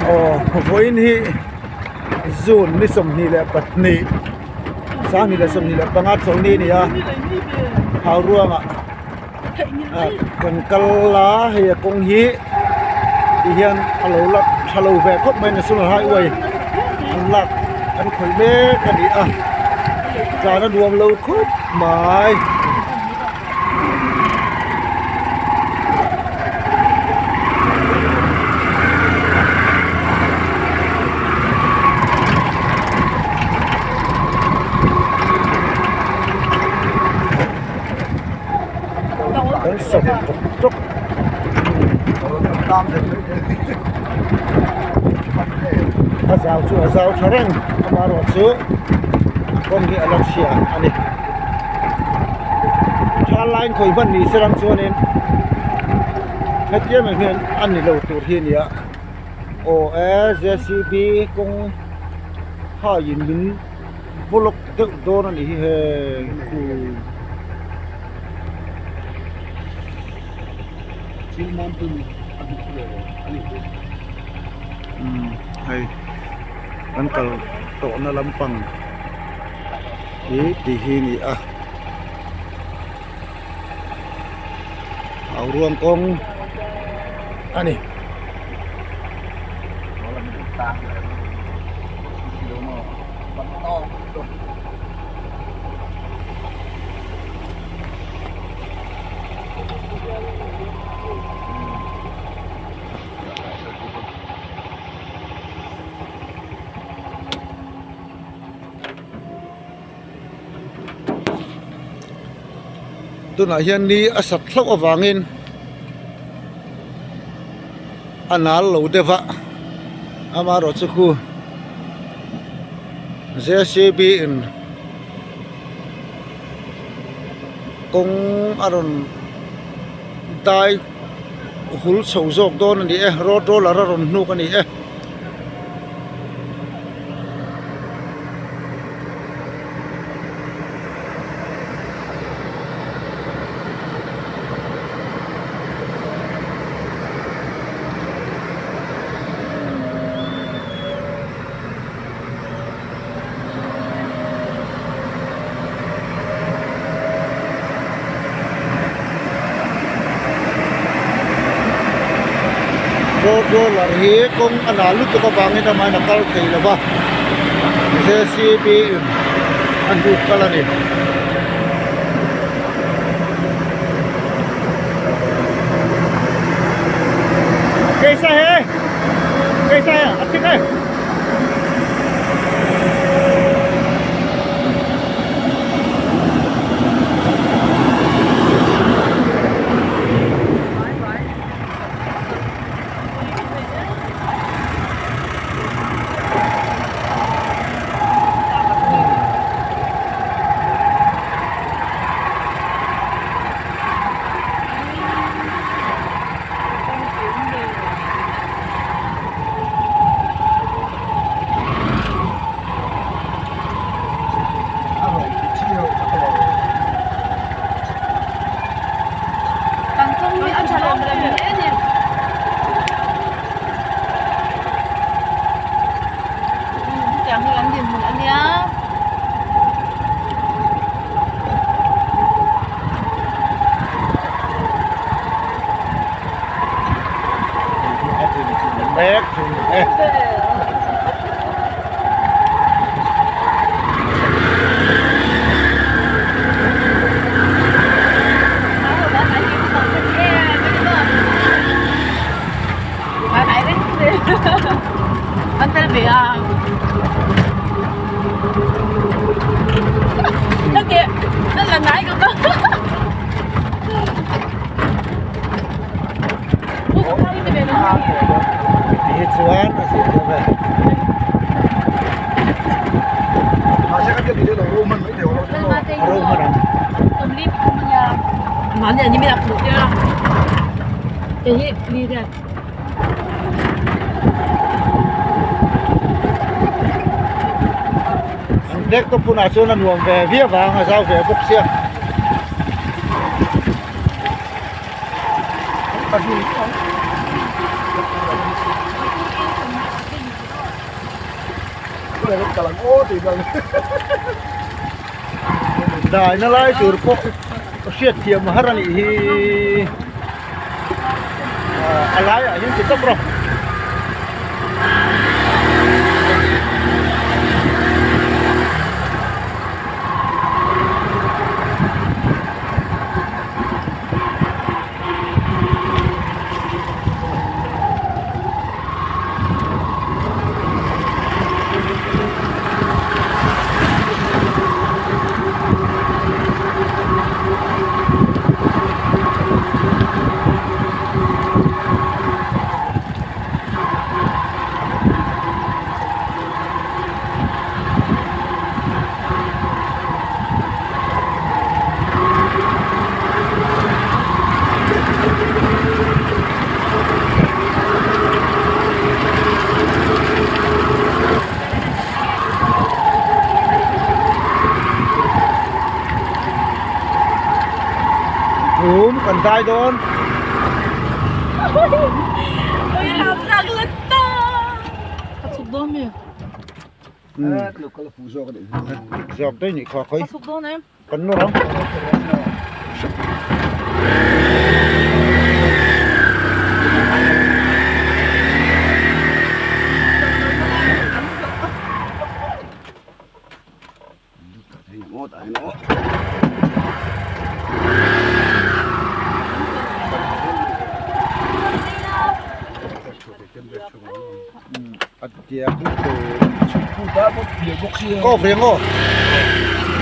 Aw vawiin hi June ni 22 2025 chawlhni a ni a Hauruangah kan kal a hei a kawng hi ti hian a lo la tha lo ve khawp mai National Highway an lak an khawih mek a ni a tlan a nuam lo khawp mai. A zau chu a zau tha reng amaherawhchu a kawng hi a la chhia a ni thal laiin khawi hman ni se ram chuanin hetiang ang hian a ni lo tur hi a ni a aw e j c b kawng haiin min block deuh dawn a nih hi hei khu. Umm hei kan kal tawhna lampang hi ti hi a ni a Hauruang kawng a ni. Tunah hian ni a sat hlauh avangin a nal lo deuh va amaherawhchu khu J C B in kawng a rawn dai hul chho zawk dawn a ni e road roller a rawn hnuk a ni e. Road roller hi kawng a nal lutuk avangin amahin a kal thei lo va j c b in a hnuk kal a ni. An tel ve a. Nó kìa, nó là nãy cơ cơ. Ti hi chuan a zir deuh e. A ro hman ang. An black top hunah chuan a nuam ve viau vang a zau ve bawk sia. Daina lai tur pawh hriat thiam har a nih hi a laiah hian ti tawp rawh. Thum kan dai dawn. Zawk daih nih kha khawi kan nawr ang. Ko ve ngo.